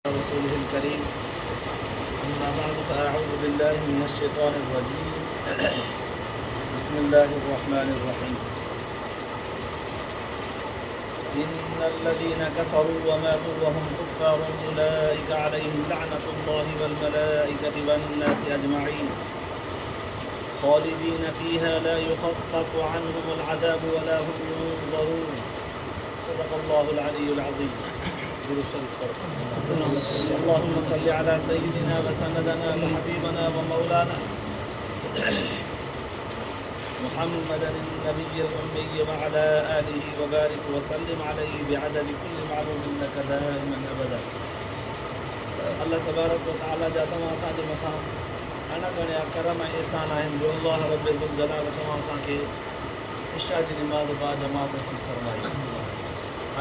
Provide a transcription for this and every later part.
رسوله الكريم أما بعد فأعوذ بالله من الشيطان الرجيم بسم الله الرحمن الرحيم إن الذين كفروا وماتوا وهم كفار أولئك عليهم لعنة الله والملائكة والناس أجمعين خالدين فيها لا يخفف عنهم العذاب ولا هم ينظرون صدق الله العلي العظيم اللهم صل على سيدنا وسندنا وحبيبنا ومولانا محمدا النبي الأمي وعلى آله وبارك وسلم عليه بعدد كل معلوم لك دائما أبدا الله تبارڪ وتعالي جا توهان اسان جي مٿان اڻ ڳڻيا ڪرم ۽ احسان آهن جو الله رب ذوالجلال توهان اسان کي عشاء جي نماز باجماعت نصيب فرمائي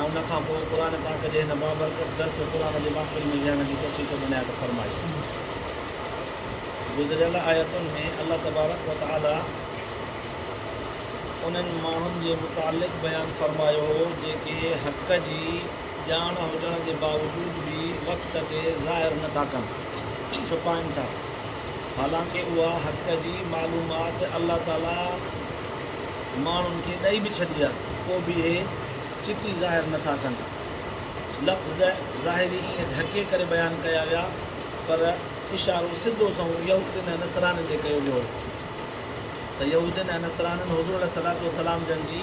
۽ ان کان پوء قرآن پاڪ جي هن بابرڪت درس قرآن جي محفل ۾ ويهڻ جي توفيق به عنايت فرمائي. گذريل آيتن ۾ الله تبارڪ و تعالي انهن ماڻهن جي متعلق بيان فرمايو هو جيڪي حق جي ڄاڻ هجڻ جي باوجود به وقت تي ظاهر نه ٿا ڪن، ڇپائن ٿا. حالانڪه اها حق جي معلومات الله تعالي ماڻهن کي ڏئي به ڇڏي آهي، پوء به اهي چٽي ظاهر نه ٿا ڪن. لفظ ظاهري ائين ڍڪي ڪري بيان ڪيا ويا، پر اشارو سڌو سنئون يهودين ۽ نصرانين ڏي ڪيو ويو هو ته يهودين ۽ نصرانين حضور عليه الصلوة والسلام جن جي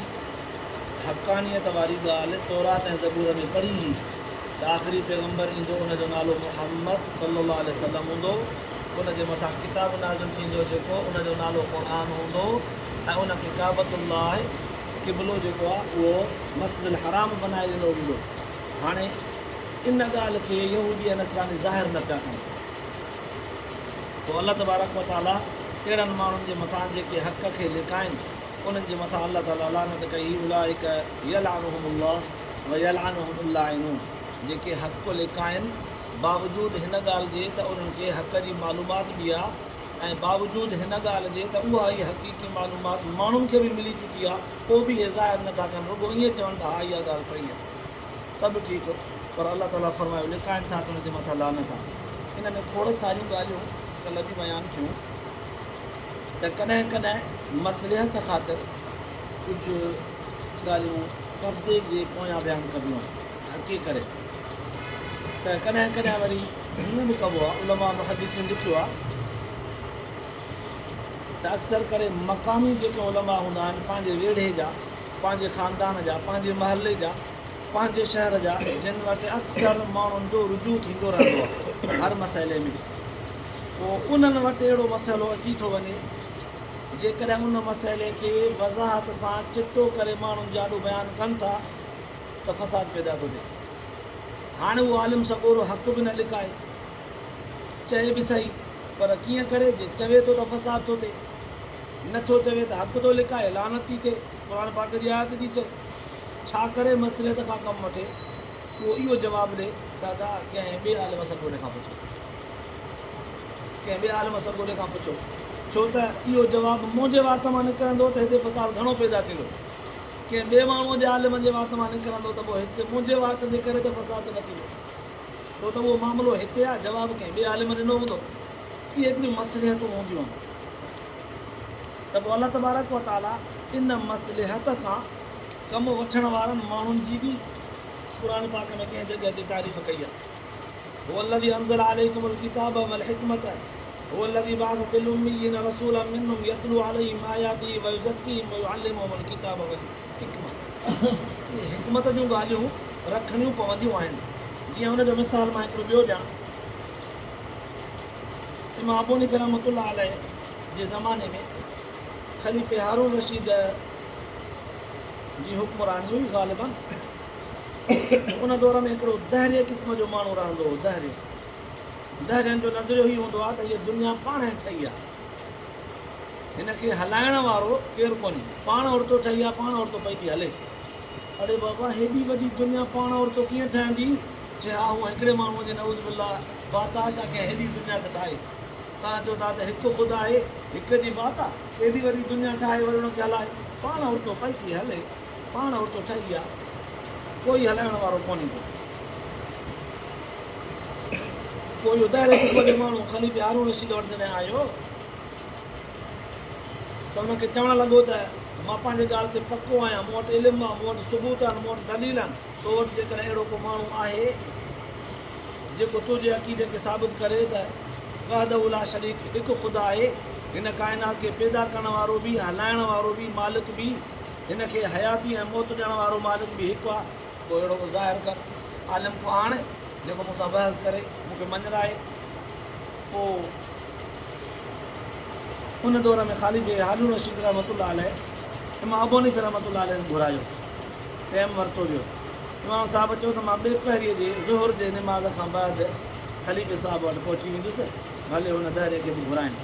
حقانيت واري ڳالهه تورات ۽ زبور ۾ پڙهي هئي ته آخري پيغمبر ايندو ان جو نالو محمد صلي الله عليه وسلم هوندو ان جي مٿان ڪتاب نازل ٿيندو جيڪو ان جو نالو قرآن هوندو ۽ ان کي ڪعبة الله قبلو جيڪو آهي اهو مسجد الحرام بنائي ڏنو ويندو. هاڻي ان ڳالهه کي يهودي ۽ نصراني ظاهر نه پيا ڪن. پوء الله تبارڪ و تعاليٰ اهڙن ماڻهن جي مٿان جيڪي حق کي لڪائن انهن جي مٿان الله تعاليٰ لعنت ڪئي اولئک يلعنهم الله ويلعنهم اللاعنون جيڪي حق لڪائن باوجود هن ڳالهه جي ته انهن کي حق جي معلومات به آ ۽ باوجود هن ڳالهه جي ته اها ئي حقيقي معلومات ماڻهن کي به ملي چڪي آ پوء به اهي ظاهر نه ٿا ڪن رڳو ائين چون ته ها اها ڳالهه صحيح آ ته به ٺيڪ پر الله تعاليٰ فرمايو لڪائن ٿا ته انهن جي مٿان لعنت آ. ان ۾ کوڙ ساريون ڳالهيون ڪلهه به بيان ٿيون ته ڪڏهن ڪڏهن مصلحت خاطر ڪجهه ڳالهيون پردي جي پويان بيان ڪبيون آهن ڍڪي ڪري ته ڪڏهن ڪڏهن وري هيئن به ڪبو آهي علماء محدثين لکيو آهي ته اڪثر ڪري مقامي جيڪي علماء هوندا آهن پنهنجي ويڙهي جا پنهنجي خاندان جا پنهنجي محلي جا پنهنجي شهر جا جن وٽ اڪثر ماڻهن جو رجوع ٿيندو رهندو آهي هر مسئلي ۾ پوء انهن وٽ اهڙو مسئلو اچي ٿو وڃي جيڪڏهن ان مسئلي کي وضاحت سان چٽو ڪري ماڻهن جي آڏو بيان ڪن ٿا ته فساد پيدا ٿو ٿئي. هاڻي اهو عالم سڳورو حق به نه لڪائي، چئي به سهي، پر ڪيئن ڪري، جي چوي ٿو ته فساد ٿو ٿئي، نه ٿو چوي ته حق ٿو لڪائي، لعنت ٿي ٿئي، قرآن پاڪ جي آيت ٿي چئي. ڇا ڪري مصلحت کان ڪم وٺي، اهو اهو جواب ڏئي ته ادا ڪنهن ٻئي عالم سڳوري کان پڇو. ڪنهن ٻئي عالم سڳوري کان پڇو، ڇو ته اهو جواب منهنجي وات مان نڪرندو ته هتي فساد گهڻو پيدا ٿيندو. ڪنهن ٻئي ماڻهوء جي عالم جي وات مان نڪرندو ته پوء هتي منهنجي وات جي ڪري ته فساد نه ٿيندو، ڇو ته اهو معاملو هتي آهي، جواب ڪنهن ٻئي عالم ڏنو هوندو. اهي هڪڙيون مصلحتون هونديون آهن ته پوء الله تبارڪ و تعاليٰ ان مصلحت سان ڪم وٺڻ وارن ماڻهن جي به قرآن پاڪ ۾ ڪنهن جڳهه تي تعريف ڪئي آهي. هو الذي انزل عليڪم الڪتاب والحڪمة هو الذي بعث في الاميين رسولا منهم يتلو عليهم آياته ويزڪيهم ويعلمهم الڪتاب والحڪمة. اهي حڪمت جون ڳالهيون رکڻيون پونديون آهن. جيئن ان جو مثال مان هڪڙو ٻيو ڏيان. امام ابو حنيفه رحمة الله عليه جي زماني ۾ خليفي هارون رشيد جي حڪمراني هئي غالباً. ان دور ۾ هڪڙو دهريه قسم جو ماڻهو رهندو هو، دهريو. دهرين جو نظريو هي هوندو آهي ته هيء دنيا پاڻهي ٺهي آهي. هن کي هلائڻ وارو ڪير ڪونهي. پاڻ اڙتو ٺهي آهي، پاڻ اڙتو پئي ٿي هلي. اڙي بابا هيڏي وڏي دنيا پاڻ اڙتو ڪيئن ٺهندي؟ چي ها هونء هڪڙي ماڻهوء جي نعوذ بالله بات آ ڇا ڪنهن هيڏي دنيا کي ٺاهي؟ توهان چئو ٿا ته هڪ خدا آهي، هڪ جي بات آ؟ ايڏي وڏي دنيا ٺاهي وري ان کي هلائي؟ پاڻ اڙتو پئي ٿي هلي. پاڻ اتو ٺهي آ، ڪوئي هلائڻ وارو ڪونهي ڪو. پوء اهو دهري قسم جو ماڻهو خليفي هارون رشيد وٽ جڏهن آيو ته ان کي چوڻ لڳو ته مان پنهنجي ڳالهه تي پڪو آهيان، مون وٽ علم آهي، مون وٽ ثبوت آهن، مون وٽ دليل آهن، تو وٽ جيڪڏهن اهڙو ڪو ماڻهو آهي جيڪو تنهنجي عقيدي کي ثابت ڪري ته وحده لا شريڪ هڪ خدا آهي، هن ڪائنات کي پيدا ڪرڻ وارو به، هلائڻ وارو به، مالڪ به، هن کي حياتي ۽ موت ڏيڻ وارو مالڪ به هڪ آهي، ڪو اهڙو ڪو ظاهر ڪر، عالم ڪو آڻ، جيڪو مون سان بحث ڪري، مون کي مڃرائي. پوء ان دور ۾ خليفي هارون رشيد رحمة الله عليه امام ابو حنيفه رحمة الله عليه کي گهرايو، ٽيم ورتو ويو. امام صاحب چيو ته مان ٻيپهريء جي ظهر جي نماز کان بعد خليفي صاحب وٽ پهچي ويندس، ڀلي هن دهري کي به گهرائين.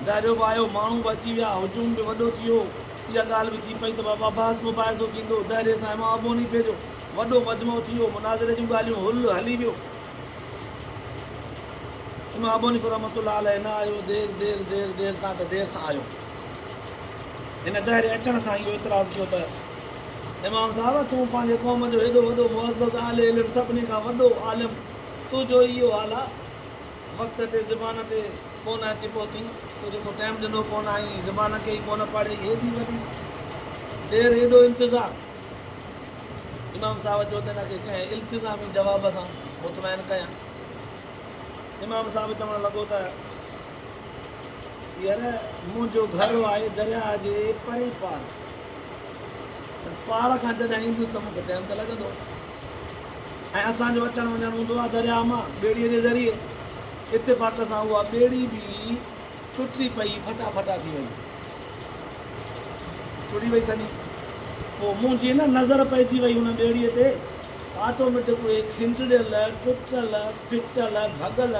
دهريو به آيو، ماڻهو به اچي ويا، هجوم به وڏو ٿي ويو. اها ڳالهه به ٿي پئي ته بابا بحث مباحثو ٿيندو، دهري سان امام ابو حنيفي جو وڏو مجمعو ٿي ويو، مناظري جون ڳالهيون هل هلي ويو. امام ابو حنيفه رحمة الله عليه نه آيو، دير دير دير دير تان ته دير سان آيو. هن دهري اچڻ سان اهو اعتراض ڪيو ته امام صاحب تون پنهنجي قوم جو هيڏو وڏو معزز اهل علم سڀني کان وڏو عالم تنهنجو ئي اهو حال آ وقت تي زبان تي ڪونه اچي پهتين تو جيڪو ٽائيم ڏنو ڪونه آئين زبان کي ئي ڪونه پاڙيئي هيڏي وڏي دير هيڏو انتظار. امام صاحب چيو ته هن کي ڪنهن التزامي جواب سان مطمئن ڪيان. امام صاحب چوڻ لڳو ته يار منهنجو گهر آهي درياهه جي پرئين پار ته پار کان جڏهن ايندس ته مون کي ٽائيم ته لڳندو ۽ اسان جو اچڻ وڃڻ هوندو آهي درياهه مان ٻيڙيء جي ذريعي. اتفاق سان اها ٻيڙي به ٽٽي پئي ڦٽا ڦٽا ٿي وئي. چڙهي وئي سڄي. پوء منهنجي نه نظر پئجي وئي ان ٻيڙيء تي ته آٽوميٽڪ اهي کنڊڙيل، ٽٽل، ڦٽل، ڀڳل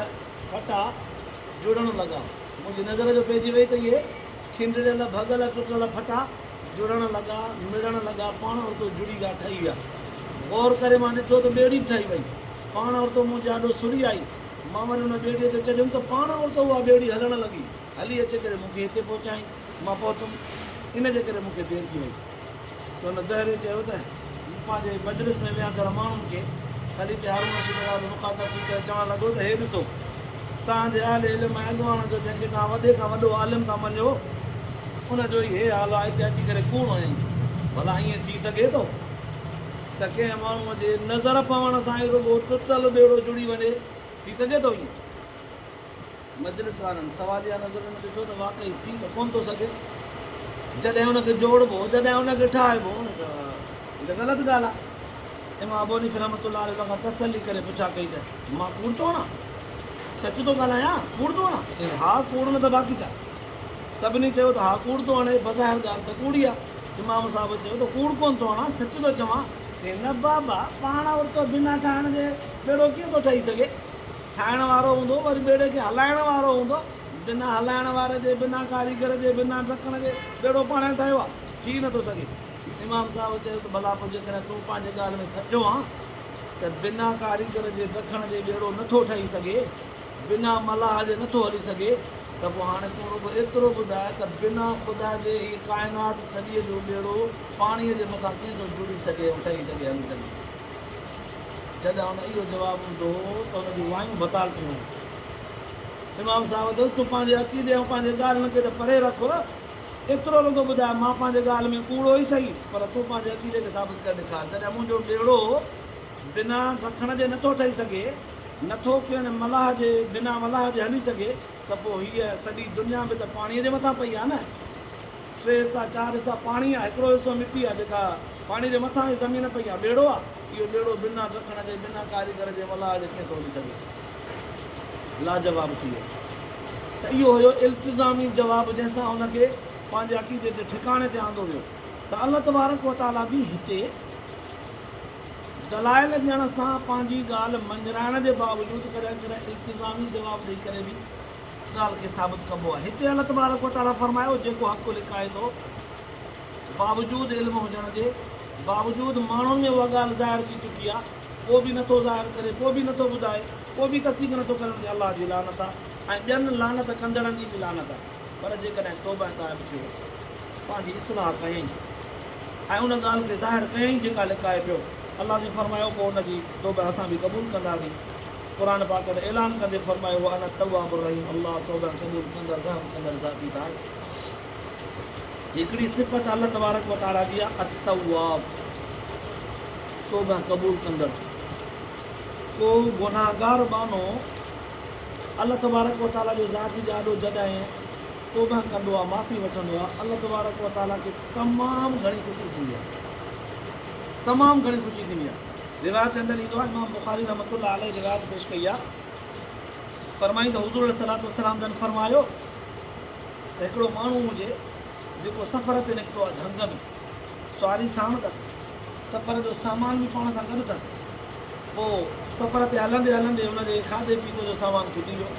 ڦٽا جڙڻ لڳا. منهنجي نظر جو پئجي وئي ته اهي کنڊڙيل، ڀڳل، ٽٽل ڦٽا جڙڻ لڳا، مڙڻ لڳا، پاڻ ارتو جڙي ويا، ٺهي ويا. غور ڪري مان ڏٺو ته ٻيڙي به ٺهي وئي. پاڻ ارتو منهنجي آڏو سري آئي. مان وري ان ٻيڙيء تي چڙهيم ته پاڻ ارتو اها ٻيڙي هلڻ لڳي. هلي اچي ڪري مون کي هتي پهچائين. مان پهتم. ان جي ڪري مون کي دير ٿي وئي. ته ان دهري چيو ته، مون پنهنجي مجلس ۾ ويهندڙ ماڻهن کي خليفي هارون رشيد رحه مخاطب ٿي ڪري چوڻ لڳو ته هي ڏسو، توهان جي اهل علم ۽ اڳواڻ جو جنهن کي توهان وڏي کان وڏو عالم ٿا مڃيو، ان جو ئي هي حال آهي، هتي اچي ڪري ڪوڙ هنيائين. ڀلا ائين ٿي سگهي ٿو ته ڪنهن ماڻهوء جي نظر پوڻ سان ئي رڳو ٽٽل ٻيڙو جڙي وڃي؟ ٿي سگهي ٿو ائين؟ مجلس وارن سواليه نظرن ۾ ڏٺو ته واقعي ٿي ته ڪونه ٿو سگهي. جڏهن ان کي جوڙبو، جڏهن ان کي ٺاهبو ته هي ته غلط ڳالهه آهي. امام ابو حنيفه رحمة الله عليه ان کان تسلي ڪري پڇا ڪئي ته مان ڪوڙ ٿو هڻان؟ سچ ٿو ڳالهايان؟ ڪوڙ ٿو هڻان؟ چيائين ها ڪوڙ نه ته باقي ڇا؟ سڀني چيو ته ها ڪوڙ ٿو هڻي، بظاهر ڳالهه ته ڪوڙ ئي آهي. امام صاحب چيو ته ڪوڙ ڪونه ٿو هڻان، سچ ٿو چوان. چيائين نه بابا، پاڻ ارتو بنا ٺاهڻ جي ٻيڙو ڪيئن ٿو ٺهي سگهي؟ ٺاهڻ وارو هوندو، وري ٻيڙي کي هلائڻ وارو هوندو. بنا هلائڻ واري جي، بنا ڪاريگر جي، بنا ڍڪڻ جي ٻيڙو پاڻهي ٺهيو آهي؟ ٿي نه ٿو سگهي. امام صاحب چيس ته ڀلا پوء جيڪڏهن تون پنهنجي ڳالهه ۾ سچو آن ته بنا ڪاريگر جي ڍڪڻ جي ٻيڙو نه ٿو ٺهي سگهي، بنا ملاح جي نه ٿو هلي سگهي ته پوء هاڻي تون رڳو ايترو ٻڌاء ته بنا خدا جي هيء ڪائنات سڄيء جو ٻيڙو پاڻيء جي مٿان ڪيئن ٿو جڙي سگهي ۽ ٺهي سگهي، هلي سگهي؟ جڏهن هن اهو جواب ٻڌو ته هن جون وايون بتال ٿي ويون. امام صاحب چيس، تون پنهنجي عقيدي ۽ پنهنجي ڳالهين کي ته پري رک، ايترو رڳو ٻڌاء، مان پنهنجي ڳالهه ۾ ڪوڙو ئي سهي، پر تون پنهنجي عقيدي کي ثابت ڪري ڏيکار. جڏهن منهنجو ٻيڙو بنا رکڻ جي نٿو ٺهي سگهي، نٿو ڪنهن ملاح جي بنا ملاح جي هلي سگهي، ته پوء هيء سڄي دنيا به ته پاڻيء جي مٿان پئي آهي نه؟ ٽي حصا چار حصا پاڻي آ، هڪڙو حصو مٽي آ جيڪا پاڻي جي مٿان ئي زمين پئي آ، ٻيڙو آ، اهو ٻيڙو بنا ڊکڻ جي، بنا ڪاريگر جي، ملاح جي ڪيئن ٿو هلي سگهي؟ لاجواب ٿي ويو ته اهو هيو التزامي جواب جنهن سان هن کي پنهنجي عقيدي تي ٺڪاڻي تي آندو ويو ته الله تبارڪ و تعاليٰ به هتي دلائل ڏيڻ سان پنهنجي ڳالهه مڃرائڻ جي باوجود ڪڏهن ڪڏهن التزامي جواب ڏئي ڪري به ڳالهه کي ثابت ڪبو آهي. هتي الله تبارڪ و تعاليٰ فرمايو، جيڪو حق لڪائي ٿو، باوجود علم هجڻ جي، باوجود ماڻهن ۾ اها ڳالهه ظاهر ٿي چڪي آهي، پوء به نٿو ظاهر ڪري، پوء به نٿو ٻڌائي، پوء به تصديق نٿو ڪري، ان تي الله جي لعنت آهي ۽ ٻين لعنت ڪندڙن جي به لعنت آهي. پر جيڪڏهن توبه تائب ٿيو، پنهنجي اصلاح ڪيائين ۽ ان ڳالهه کي ظاهر ڪيائين جيڪا لڪائي پيو، الله سائين فرمايو، پوء ان جي توبه اسان به قبول ڪنداسين. قرآن پاڪ ته اعلان ڪندي فرمايو وانا التواب الرحيم الله توبه قبول ڪندڙ رحم ڪندڙ ذات ئي ته آهي. هڪڙي صفت الله تبارڪ و تعاليٰ جي آهي التواب توبه قبول ڪندڙ. ڪو گناهگار ٻانهو الله تبارڪ و تعاليٰ جي ذات جي آڏو جڏهن توبه ڪندو آهي معافي وٺندو آهي الله تبارڪ و تعاليٰ کي تمام گهڻي خوشي ٿيندي آهي تمام گهڻي خوشي ٿيندي آهي. روايت جي اندر ايندو آهي امام بخاري رحمة الله عليه روايت پيش ڪئي آهي فرمائين ته حضور عليه الصلوة والسلام جن فرمايو ته هڪڙو ماڻهو هجي جيڪو سفر تي نڪتو آهي جهنگ ۾ سواري ساڻ اٿس سفر جو سامان به پاڻ سان گڏ اٿس پوء سفر تي هلندي هلندي ان جي کاڌي پيتي جو سامان کٽي ويو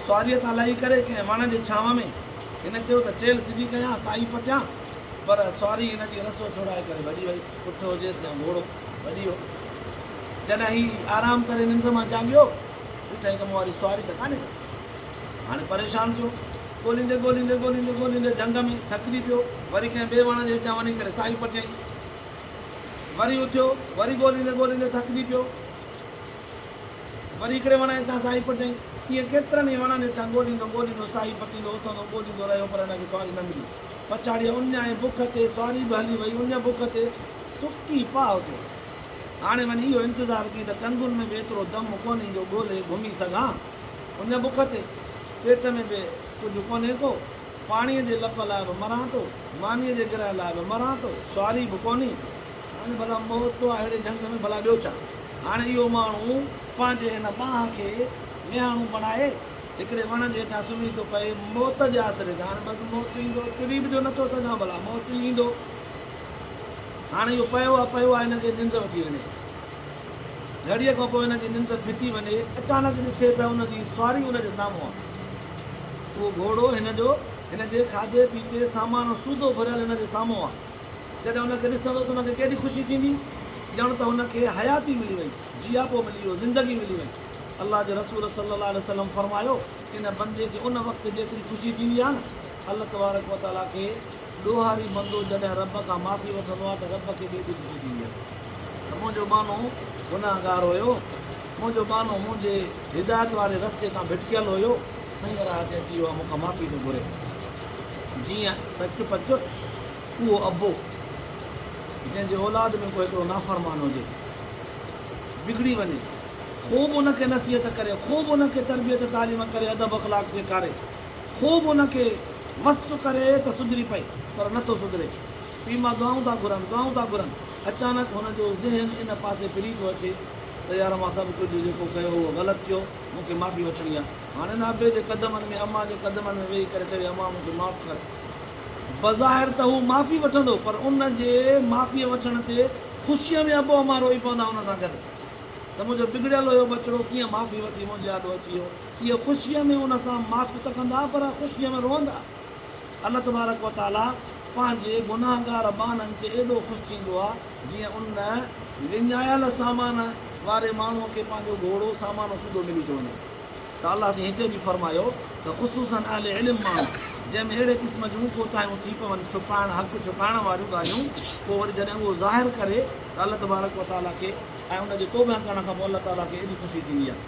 سواريء تان لهي ڪري ڪنهن وڻ جي ڇانو ۾ هن چيو ته چيلهه سڌي ڪيان سائي پٽيان پر سواري هن جي رسو ڇوڙائي ڪري ڀڄي وئي. اٺ هجيس يا گهوڙو، ڀڄي ويو. جڏهن هي آرام ڪري ننڊ مان جاڳيو، ڏٺائين ته مون واري سواري ته ڪانهي. هاڻي پريشان ٿيو. ڳوليندي ڳوليندي ڳوليندي ڳوليندي جهنگ ۾ ٿڪجي پيو. وري ڪنهن ٻئي وڻ جي هيٺيان وڃي ڪري ساهي پٽيائين. وري اٿيو، وري ڳوليندي ڳوليندي ٿڪجي پيو. وري هڪڙي وڻ هيٺان ساهي پٽيائين. ائين ڪيترن ئي وڻن هيٺان ڳوليندو ڳوليندو ساهي پٽيندو اٿندو ڳوليندو رهيو پر هن کي سواري نه ملي. پڇاڙيء اڃ ۽ بک تي سواري به هلي وئي. اڃ بک تي سڪي پاهه ٿيو. هاڻي وڃي اهو انتظار ڪيائين ته ٽنگن ۾ به ايترو دم ڪونهي جو ڳولي گهمي سگهان. اڃ بک تي پيٽ ۾ به ڪجهه ڪونهي ڪو. پاڻيء جي لپ لاء به مران ٿو، مانيء جي گرهه لاء به مران ٿو، سواري به ڪونهي. هاڻي ڀلا موت آ اهڙي جهنگ ۾ ڀلا ٻيو ڇا؟ هاڻي اهو ماڻهو پنهنجي هن ٻانهن کي ويهاڻو بڻائي هڪڙي وڻ جي هيٺان سمهي ٿو پئي، موت جي آسري تي. هاڻي بس موت ايندو، چري به جو نٿو سگهان ڀلا موت ئي ايندو. هاڻي اهو پيو آ پيو آ هن کي ننڊ وٺي وڃي. گهڙيء کان پوء هن جي ننڊ ڦٽي وڃي. اچانڪ ڏسي ته ان جي سواري ان جي سامهون آ. اهو گهوڙو هن جو، هن جي کاڌي پيتي، سامان سوڌو ڀريل هن جي سامهون آ. جڏهن ان کي ڏسندو ته ان کي ڪيڏي خوشي ٿيندي، ڄڻ ته هن کي حياتي ملي وئي، جياپو ملي ويو، زندگي ملي وئي. الله جي رسول صلّي الله عليه وسلّم فرمايو، ان بندي کي ان وقت جيتري خوشي ٿيندي آهي نه، الله تبارڪ و تعاليٰ کي ڏوهاري بندو جڏهن رب کان معافي وٺندو آهي ته رب کي به ايڏي خوشي ٿيندي آهي ته منهنجو ٻانهو گنهگار هيو، منهنجو ٻانهو منهنجي هدايت واري رستي تان ڀٽڪيل هيو، سائين راهه تي اچي ويو آهي، مون کان معافي ٿو گهري. جيئن سچ پچ اهو ابو جنهن جي اولاد ۾ ڪو هڪڙو نافرمان هجي، بگڙي وڃي، خوب ان کي نصيحت ڪري، خوب ان کي تربيت تعليم ڪري، ادب اخلاق سيکاري، خوب ان کي وس ڪري ته سڌري پئي، پر نه ٿو سڌري. پيء ماء دعائون ٿا گهرن، دعائون ٿا گهرن. اچانڪ هن جو ذهن ان پاسي ڦري ٿو اچي ته يار مان سڀ ڪجهه جيڪو ڪيو اهو غلط ڪيو، مون کي معافي وٺڻي آهي. هاڻي نه ابي جي قدمن ۾، امان جي قدمن ۾ ويهي ڪري چوي امان مون کي معاف ڪر. بظاهر ته هو معافي وٺندو پر ان جي معافيء وٺڻ تي خوشيء ۾ ابو امان روئي پوندا ان سان گڏ ته منهنجو بگڙيل هيو ٻچڙو ڪيئن معافي وٺي منهنجي آڏو اچي ويو. اهي خوشيء ۾ ان سان معافي ته ڪندا پر خوشيء ۾ روئندا. الله تبارڪ و تعاليٰ پنهنجي گناهگار ٻانهن تي ايڏو خوش ٿيندو آهي جيئن ان وڃايل سامان واري ماڻهوء کي پنهنجو گهوڙو سامان سوڌو ملي ٿو وڃي. ته الله سائين هتي به فرمايو ته خصوصاً اهل علم ماڻهو جنهن ۾ اهڙي قسم جون ڪوتاهيون ٿي پون ڇپائڻ حق ڇپائڻ واريون ڳالهيون پوء وري جڏهن اهو ظاهر ڪري ته الله تبارڪ و تعاليٰ کي ۽ ان جي توبه ڪرڻ کان پوء الله تعاليٰ کي ايڏي خوشي ٿيندي آهي.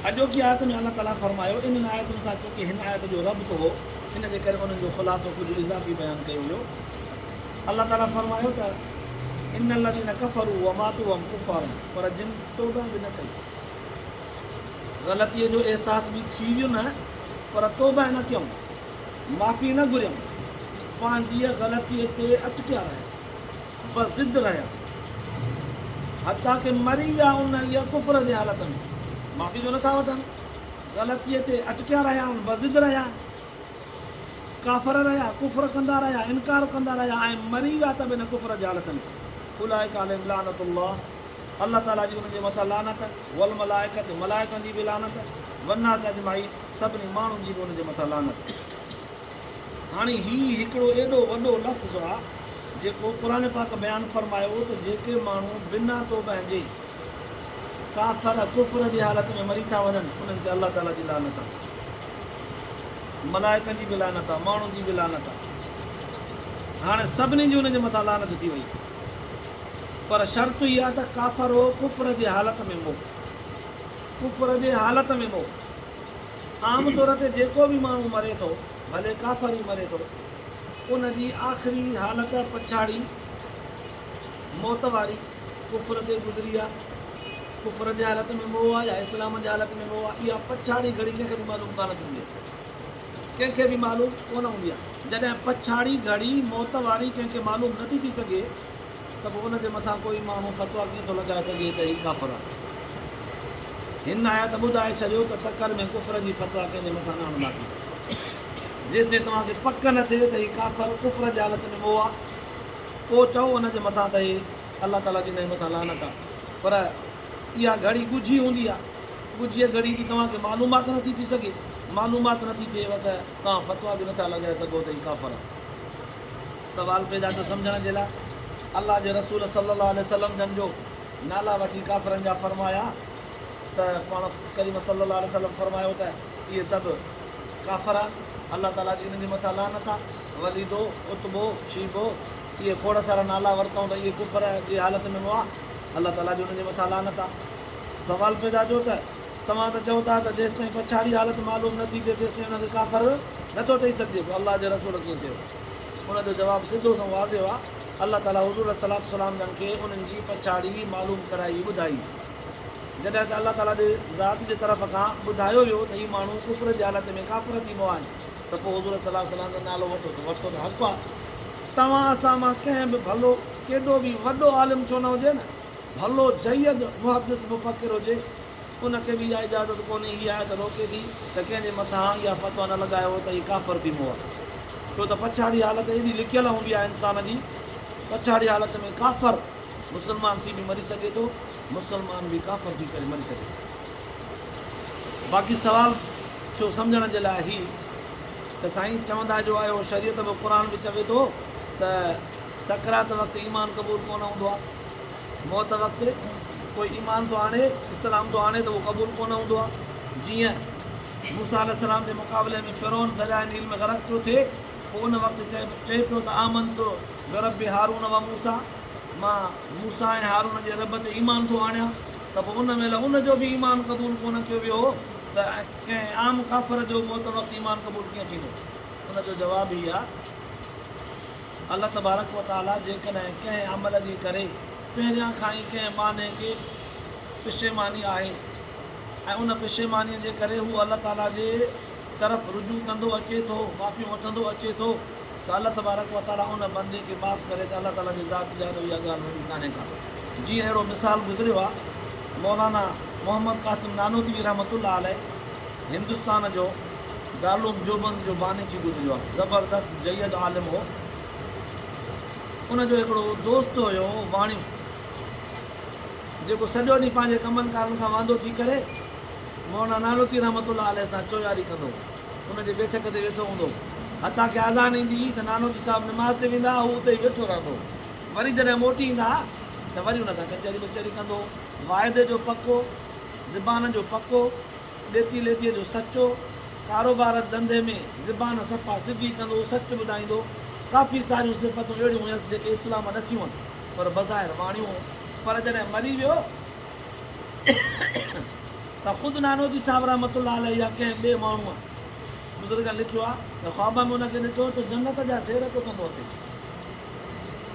اڄوڪي آيت ۾ الله تعاليٰ فرمايو انهن آيتن سان چونڪه هن آيت جو ربط هو ان جي ڪري انهن جو خلاصو ڪجهه اضافي بيان ڪيو ويو. الله تعاليٰ فرمايو ته ان الذين ڪفروا وماتوا وهم ڪفار پر جن توبه به نه ڪئي. غلطيء جو احساس به ٿي ويو نه پر توبه نه ڪيائون، معافي نه گهريائون، پنهنجيء غلطيء تي اٽڪيا رهيا، بضد رهيا، حتيٰ ڪه مري ويا انهيء ڪفر جي حالت ۾، معافي جو نٿا وٺن، غلطيء تي اٽڪيا رهيا آهن، بضد رهيا، ڪافر رهيا، ڪفر ڪندا رهيا، انڪار ڪندا رهيا ۽ مري ويا ته به ان ڪفر جي حالت ۾. اولئڪ عليهم لعنة الله. الله تعاليٰ جي انهن جي مٿان لعنت، والملائڪة، ملائڪن جي به لعنت، والناس اجمعين، سڀني ماڻهن جي به انهن جي مٿان لعنت. هاڻي هي هڪڙو ايڏو وڏو لفظ آ جيڪو قرآن پاڪ بيان فرمايو ته جيڪي ماڻهو بنا توبه جي ڪافر، ڪفر جي حالت ۾ مري ٿا وڃن انهن تي الله تعاليٰ جي لعنت آ، ملائڪن جي به لعنت آ، ماڻهن جي به لعنت آ. هاڻي سڀني جي انهن جي مٿان لعنت ٿي وئي. پر شرط هي آهي ته ڪافر هو ڪفر جي حالت ۾ مئو. ڪفر جي حالت ۾ مئو. عام طور تي جيڪو به ماڻهو مري ٿو، ڀلي ڪافر ئي مري ٿو، ان جي آخري حالت پڇاڙي موت واري ڪفر تي گذري آ، ڪفر جي حالت ۾ مئو آ يا اسلام جي حالت ۾ مئو آ، اها پڇاڙي گهڙي ڪنهن کي به معلوم ڪانه ٿيندي آ. ڪنهن کي به معلوم ڪونه هوندي آ. جڏهن پڇاڙي گهڙي موت واري ڪنهن کي معلوم نٿي ٿي سگهي ته پوء ان جي مٿان ڪوئي ماڻهو فتويٰ ڪيئن ٿو لڳائي سگهي ته هي ڪافر آ. هن آيت ٻڌائي ڇڏيو ته تڪڙ ۾ ڪفر جي فتويٰ ڪنهن جي مٿان نه هڻنداسين. جيستائين توهان کي پڪ نه ٿئي ته هي ڪافر ڪفر جي حالت ۾ مئو آ، پوء چئو ان جي مٿان ته هي الله تعاليٰ جي ان جي مٿان لعنت آ. پر اها گهڙي ڳجهي هوندي آ. ڳجهيء گهڙي جي توهان کي معلومات نٿي ٿي سگهي. معلومات نٿي ٿئيو ته توهان فتويٰ به نٿا لڳائي سگهو ته هي ڪافر آ. سوال پيدا ٿيو سمجهڻ جي لاء الله جي رسول صلي الله عليه وسلم جن جو نالا وٺي ڪافرن جا فرمايا ته پاڻ ڪريم صلي الله عليه وسلم فرمايو ته اهي سڀ ڪافر آهن الله تعالي جي انهن جي مٿان لعنت آهي وليدو عتبو شيبو اهي کوڙ سارا نالا ورتائون ته اهي ڪفر جي حالت ۾ مئا الله تعالي جي انهن جي مٿان لعنت آهي سوال پيدا ٿيو ته توهان ته چئو ٿا ته جيستائين پڇاڙي حالت معلوم نه ٿي ٿئي تيستائين انهن کي ڪافر نه ٿو چئي سگهجي پوء الله جي رسول ڪيئن چيو؟ ان جو جواب سڌو سنئون واضح آهي، الله تعاليٰ حضور عليه الصلوة والسلام جن کي انهن جي پڇاڙي معلوم ڪرائي ٻڌائي. جڏهن ته الله تعاليٰ جي ذات جي طرف کان ٻڌايو ويو ته هي ماڻهو ڪفر جي حالت ۾ ڪافر ٿي مئا آهن ته پوء حضور صلي الله عليه وسلم جو نالو وٺو ته ورتو ته حق آهي. توهان اسان مان ڪنهن به ڀلو ڪيڏو به وڏو عالم ڇو نه هجي نه ڀلو جيد محدث مفڪر هجي ان کي به اها اجازت ڪونهي، هيء آيت روڪي ٿي ته ڪنهن جي مٿان اها فتويٰ نه لڳايو ته هي ڪافر ٿي مئو آهي. ڇو ته پڇاڙي حالت ايڏي لڪيل هوندي آهي انسان جي، پڇاڙي حالت ۾ ڪافر مسلمان ٿي به مري سگهي ٿو، مسلمان به ڪافر ٿي ڪري مري سگهي ٿو. باقي سوال ٿيو سمجهڻ جي لاء هي ته سائين چوندا جو آهيو شريعت به قرآن به چوي ٿو ته سڪرات وقت ايمان قبول ڪونه هوندو آهي. موت وقت ڪوئي ايمان ٿو آڻي، اسلام ٿو آڻي ته اهو قبول ڪونه هوندو آهي. جيئن موسيٰ عليه السلام جي مقابلي ۾ فرعون درياء نيل ۾ غرق پيو ٿئي، پوء ان وقت چئي پيو ته آمنت برب هارون و موسيٰ، مان موسيٰ ۽ هارون جي رب تي ايمان ٿو آڻيان، ته پوء ان مهل ان جو به ايمان قبول ڪونه ڪيو ويو هو ته ڪنهن عام ڪافر جو موت وقت ايمان قبول ڪيئن ٿيندو؟ ان جو جواب هي آهي. الله تبارڪ و تعاليٰ جيڪڏهن ڪنهن عمل جي ڪري پهريان کان ئي ڪنهن ٻانهي کي پشيماني آهي ۽ ان پشيمانيء جي ڪري هو الله تعاليٰ جي طرف رجوع ڪندو اچي ٿو، معافيون وٺندو اچي ٿو ته الله تبارڪ و تعاليٰ ان بندي کي معاف ڪري ته الله تعاليٰ جي ذات جي آڏو اها ڳالهه وڏي ڪانهي ڪا. جيئن اهڙو مثال گذريو آهي مولانا محمد قاسم نانوتوي رحمة الله عليه هندستان جو دارالعلوم ديوبند جو باني ٿي گذريو آهي. زبردست جيد عالم هو. ان جو هڪڙو دوست هيو واڻيو، جيڪو سڄو ڏينهن پنهنجي ڪمن ڪارن کان واندو ٿي ڪري مولانا نانوتي رحمة الله عليه سان چوياري ڪندو هو. ان جي بيٺڪ تي ويٺو هوندو هو. حتيٰ ڪه اذان ايندي هئي ته نانوتي صاحب نماز تي ويندا ها، هو اتي ئي ويٺو رهندو هو. وري جڏهن موٽي ايندا ها ته وري ان سان ڪچهري ٻچهري ڪندو هو. واعدي جو پڪو، زبان جو پڪو، ڏيتي ليتيء جو سچو، ڪاروبار ڌنڌي ۾ زبان صفا سڌي ڪندو، سچ ٻڌائيندو، ڪافي ساريون صفتون اهڙيون هيس جيڪي اسلام ڏسيون هن، پر بظاهر واڻيو هو، پر جڏهن مري ويو ته خود نانوتي صاحب رحمة الله عليه يا ڪنهن ٻئي ماڻهوء بزرگن لکيو آهي ته خواب ۾ ان کي ڏٺو ته جنت جا سير پيو ڪندو اٿئي.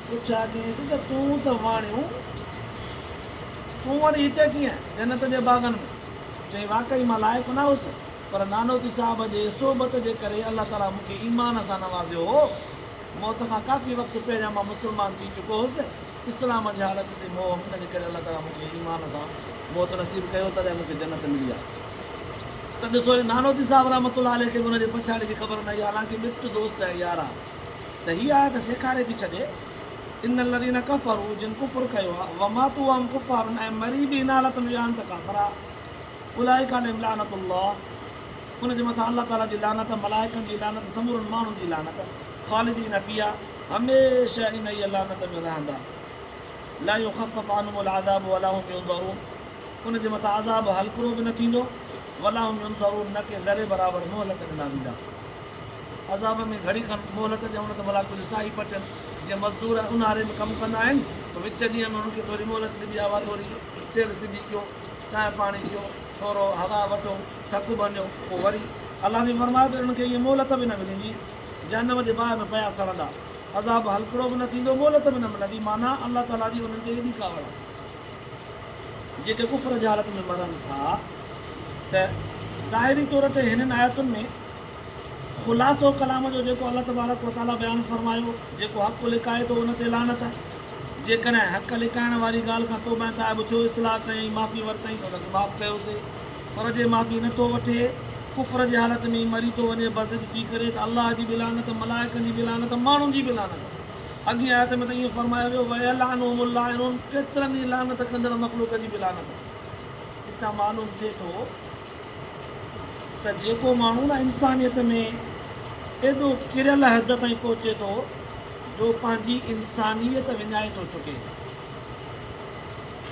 پڇا ڪيائينس ته تون ته واڻيو، تون وري هتي ڪيئن جنت جي باغن ۾؟ چيائين، واقعي مان لائق نه هوس، پر نانوتي صاحب جي صحبت جي ڪري الله تعاليٰ مون کي ايمان سان نوازيو هو. موت کان ڪافي وقت پهريان مان مسلمان ٿي چڪو هوس. اسلام جي حالت تي مئو هوم، ان جي ڪري الله تعاليٰ مون کي ايمان سان موت نصيب ڪيو، تڏهن مون کي جنت ملي آهي. ته ڏسو نانوتي صاحب رحمة الله عليه کي به ان جي پڇاڙي جي خبر نه هئي، حالانڪه مٽ دوست ۽ يار ها. ته هيء آيت سيکاري ٿي ڇڏي، ان الذين ڪفروا جن ڪفر ڪيو آهي، وماتوا وهم ڪفار ۽ مري به ان حالت ۾ ويا آهن ته ڪافر آهي، اولئڪ عليهم لعنة الله ان جي مٿان الله تعالي جي لعنت، ملائڪن جي لعنت، سمورن ماڻهن جي لعنت، خالدين فيها هميشه انهيء لعنت ۾ رهندا، لا يخفف عنهم العذاب ولا هم ينظرون ان جي مٿان عذاب هلڪڙو به نه ٿيندو، ولا هم ينظرون نه ڪي ذري برابر مهلت ڏنا ويندا. عذاب ۾ گهڙي کن مهلت ڏيون نه ته ڀلا ڪجهه ساهي پٽين. جيئن مزدور اونهاري ۾ ڪم ڪندا آهن پوء وچ ڏينهن ۾ انهن کي ٿوري مهلت ڏبي آهي، اها ٿوري چيلهه سڌي ڪيو، چانهه پاڻي ڪيو، ٿورو هوا وٺو، ٿڪ ڀڃو، پوء وري. الله سائين فرمايو ته انهن کي ائين مهلت به نه ملندي، جهنم جي باهه ۾ پيا سڙندا، عذاب هلڪڙو به نه ٿيندو، مهلت به نه ملندي، معنيٰ الله تعاليٰ جي انهن تي ايڏي ڪاوڙ آهي. جيڪي ڪفر جي حالت ۾ مرن ٿا ته ظاهري طور تي هنن آيتن ۾ خلاصو ڪلام جو جيڪو الله تبارڪ و تعاليٰ بيان فرمايو، جيڪو حق لڪائي ٿو ان تي لعنت آهي. جيڪڏهن حق لڪائڻ واري ڳالهه کان توبه ۽ تائب ٿيو، اصلاح ڪيائين، معافي ورتائين ته ان کي معاف ڪيوسي. پر جي معافي نه ٿو وٺي، ڪفر جي حالت ۾ ئي مري ٿو وڃي بضد ٿي ڪري ته الله جي به لعنت، ملائڪن جي به لعنت، ماڻهن جي به لعنت. اڳين آيت ۾ ته ائين فرمايو ويو، ويلعنهم اللائنون ڪيترن ئي لعنت ڪندڙ مخلوق جي به لعنت. اتان معلوم ٿئي ٿو ته جيڪو ماڻهو نه انسانيت ۾ ايڏو ڪريل حد تائين پهچي ٿو جو پنهنجي انسانيت وڃائي ٿو چڪي.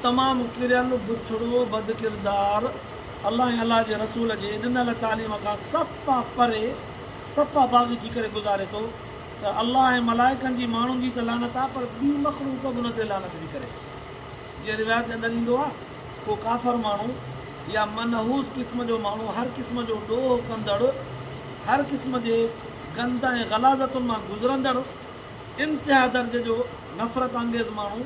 تمام ڪريل، بڇڙو، بدڪردار، الله ۽ الله جي رسول جي ڏنل تعليم کان صفا پري، صفا باغي ٿي ڪري گذاري ٿو ته الله ۽ ملائڪن جي ماڻهن جي ته لعنت آهي پر ٻي مخلوق به ان تي لعنت ٿي ڪري. جيئن روايت جي اندر ايندو آهي، ڪو ڪافر ماڻهو يا منحوس قسم جو ماڻهو هر قسم جو ڏوهه ڪندڙ، هر قسم جي گند ۽ غلاظتن مان گذرندڙ، انتها درجي جو نفرت انگيز ماڻهو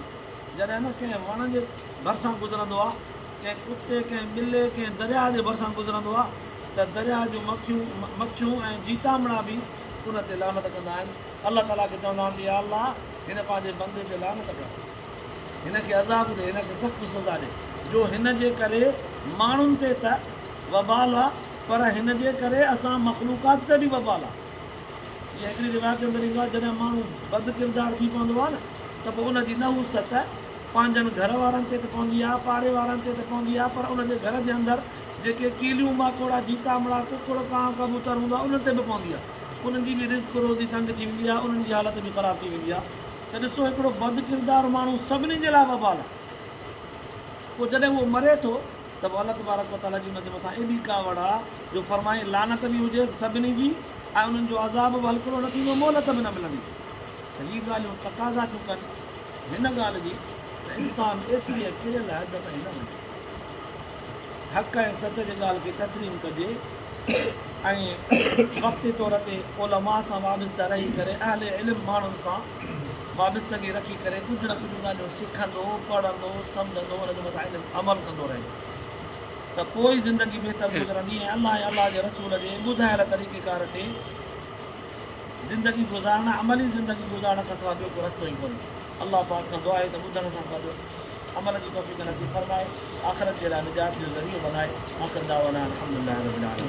جڏهن نه ڪنهن وڻ جي ڀرسان گذرندو آهي، ڪنهن ڪتي، ڪنهن ٻلي، ڪنهن درياهه جي ڀرسان گذرندو آهي ته درياهه جون مکيون، مڇيون ۽ جيتامڙا به ان تي لعنت ڪندا آهن. الله تعاليٰ کي چوندا آهن ته يا الله! هن پنهنجي بندي تي لعنت ڪر. هن کي عذاب ڏي، هن کي سخت سزا ڏي، جو هن جي ڪري ماڻهن تي ته وبال آ، پر هن جي ڪري اسان مخلوقات تي به وبال آ. جيئن هڪڙي روايت جي اندر ايندو آهي، جڏهن ماڻهو بد ڪردار ٿي پوندو آهي نه ته پوء ان جي نحوست پنهنجن گهر وارن تي ته پوندي آهي، پاڙي وارن تي ته پوندي آهي، پر ان جي گهر جي اندر جيڪي ڪيليون، ماڪوڙا، جيتامڙا، ڪڪڙ، ڪانء، ڪبوتر هوندا انهن تي به پوندي آهي. انهن جي به رزق روزي تنگ ٿي ويندي آهي، انهن جي حالت به خراب ٿي ويندي آهي. ته ڏسو هڪڙو بد ڪردار ماڻهو سڀني جي لاء وبال آهي. پوء جڏهن اهو مري ٿو ته پوء الله تبارڪ وتعاليٰ جي ان جي مٿان ايڏي ڪاوڙ آهي جو فرمائي لعنت به هجيس سڀني جي ۽ انهن جو عذاب به هلڪڙو نه ٿيندو مهلت به نه ملندي. ته هي ڳالهيون تقاضا ٿيون ڪن هن ڳالهه جي ته انسان ايتريء ڪريل حد تائين نه وڃي. حق ۽ سچ جي ڳالهه کي تسليم ڪجي ۽ وقتي طور تي علماء سان وابسته رهي ڪري اهل علم ماڻهن سان وابستگي رکي ڪري ڪجهه نه ڪجهه ڳالهيون سکندو، پڙهندو، سمجهندو ان جي مٿان علم عمل ڪندو رهي ته پوء ئي زندگي بهتر گذرندي ۽ الله ۽ الله جي رسول جي ٻڌايل طريقيڪار تي زندگي گذارڻ عملي زندگي گذارڻ کان سواء ٻيو ڪو رستو ئي ڪونهي. الله پاڪ کان دعا آهي ته ٻڌڻ سان گڏ عمل جي توفيق نصيب فرمائي آخرت جي لاء نجات جو ذريعو بنائي آخر دعوانا الحمدلله رب العالمين.